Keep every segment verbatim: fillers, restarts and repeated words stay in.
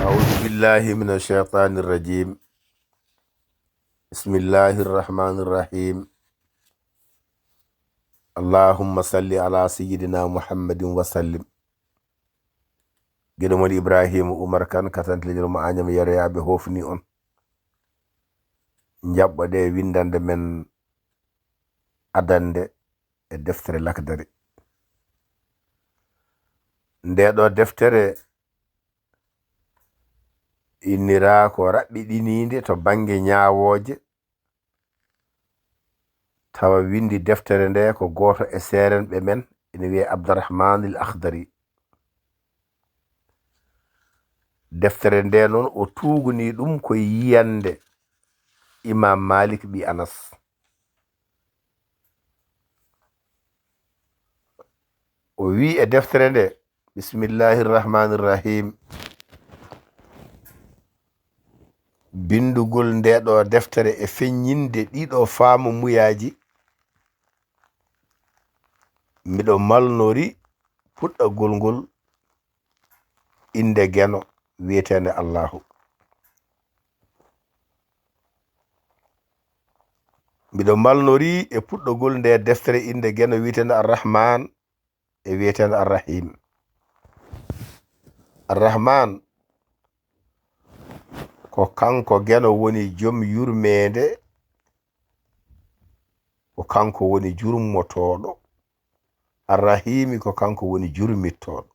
أعوذ بالله من الشيطان الرجيم. بسم الله الرحمن الرحيم. اللهم صل على سيدنا محمد وسلم. Giɗo mon Ibrahima Umar Kan, katantilejol mo Añam Yero, yaa ɓe hofni on. Njaɓɓoɗe windande men adande e deftere Lakdari. Nde ɗo deftere innira ko raɓɓiɗiniinde to bannge ñaawooje, tawa windi deftere nde ko gooto e seerenɓe men, ene wiyee Abdarrahman il Akhdari. Deftere nde noon, o tuugni ɗum ko yiyannde Imam Malik ɓi Anas. O wi e deftere nde, Bismillahi Rahmani Rahim. Bindugol nde ɗo deftere e feññinde ɗiɗo faamu muyaaji, miɗo malnori puɗɗagol ngol innde Geno wiyeteende Allahu. Miɗo malnori e puɗɗagol nde deftere innde Geno wiyeteende Arrahman e wiyeteende Arrahim. Arrahman, ko kanko Geno woni jom yurmeende, ko kanko woni jurmotooɗo. Arrahimi, ko kanko woni jurmittooɗo.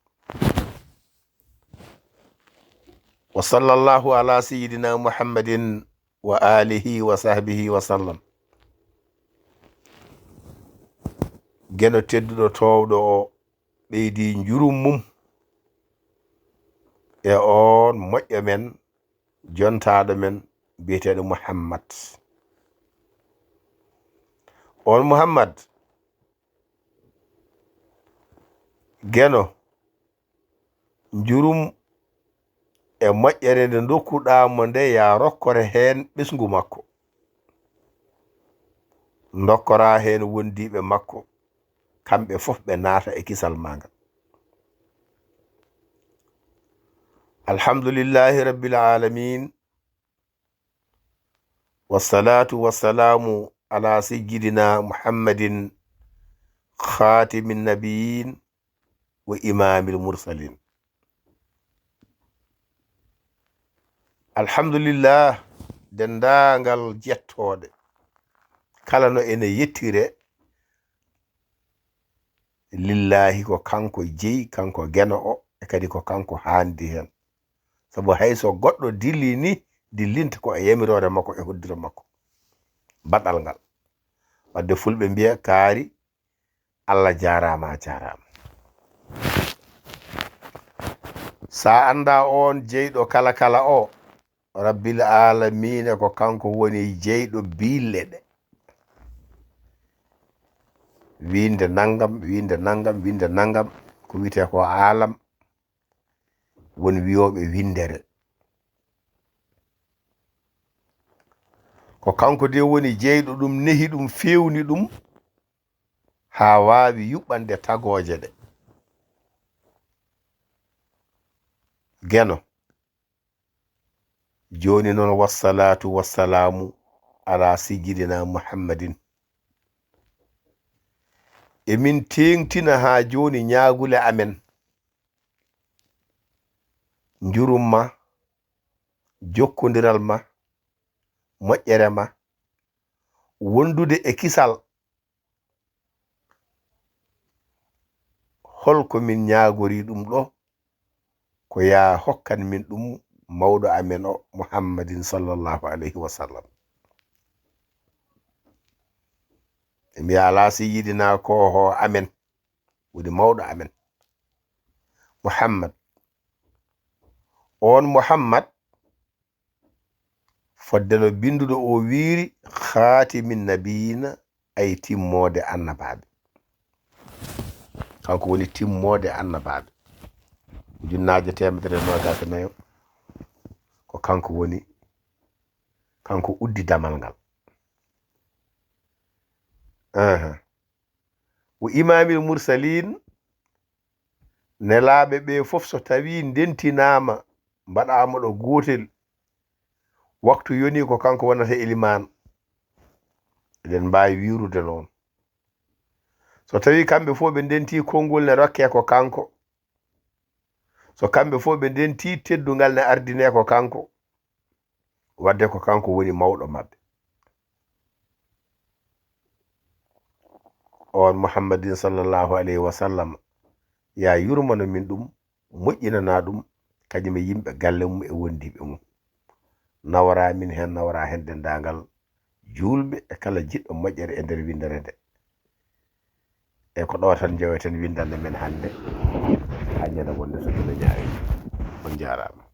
Wa sallallahu ala sayyidina Muhammadin wa alihi wa sahbihi wa sallam. Geno tedduɗo toowɗo o ɓeydi njurum mum e on moƴƴo men, jontaaɗo men, biyeteeɗo Muhammad. On Muhammad, Geno, njurum e moƴƴere nde ndokkuɗaa mo nde, yaa rokkore heen ɓesngu makko, ndokkoraa heen wondiiɓe makko, kamɓe fof ɓe naata e kisal maa ngal. Alhamdulillahi Rabbil Aalamiin. Wassalatu wassalamu ala sayyidina Muhammadin, khatimin nabiyyin wa imamil mursalin. Alhamdulillah, denndaangal jettooɗe kala no ene yettire lillahi, ko kanko jeyi, kanko Geno o, e kadi ko kanko haandi heen. Sabu hay so goɗɗo dilli ni, dillinta ko e yamiroore makko e hoddiro makko. Baɗal ngal. Wadde fulɓe mbiya kaari, Allah jaaraama, a jaaraama. Sa annda on jeyɗo kala kala o, Rabbil Aalamiina, ko kanko woni jeyɗo biille ɗe. Wiinde nanngam, wiinde nanngam, wiinde nanngam, ko wiyetee ko aalam, woni wiyooɓe winndere. Ko kanko de woni jeyɗo ɗum, nehi ɗum, feewni ɗum, haa waawi yuɓɓande tagooje ɗe. Geno. Jooni noon, wassalatu wassalamu ala sayyidina Muhammadin. Emin teeŋtina haa jooni ñaagule amen. Njurum ma, jokkondiral ma, moƴƴere ma, wondude e kisal. Hol ko min ñaagori ɗum ɗo? Ko yaa hokkan min ɗum mawɗo amen o, Muhammadin sallallahu alayhi wa sallam. Ɓe mbiya, ala sayyidina ko ho amen, woni mawɗo amen. Muhammad. On Muhammad, fodde no binnduɗo o wiiri, khaatimin nabiyina, ay timmoode annabaaɓe. Kanko woni timmoode annabaaɓe. Ujunnaaje teemedere noogaas e nayo, ko kanko woni, kanko uddi damal ngal. Aha. Wo imaamil mursalin, nelaaɓe ɓe fof so tawii ndentinaama mbaɗaama ɗo gootel, waktu yoni ko kanko wonata elimaan. Eɗen mbaawi wiirude noon. So tawii kamɓe fof ɓe ndentii konngol ne rokkee ko kanko, so kamɓe fof ɓe ndentii teddungal ne ardinee ko kanko, wadde ko kanko woni mawɗo maɓɓe. On Muhammadin sallallahu alayhi wa sallam, ya yurmano min ɗum, moƴƴinana ɗum, kañum e yimɓe galle mum e wondiiɓe mum. Nawora min heen, nawora heen denndaangal juulɓe e kala jiɗɗo moƴƴere e nder winndere nde. E ko ɗo tan njeweten winndannde men hannde, haa ñande wonde so Alla jaɓii. On njaaraama.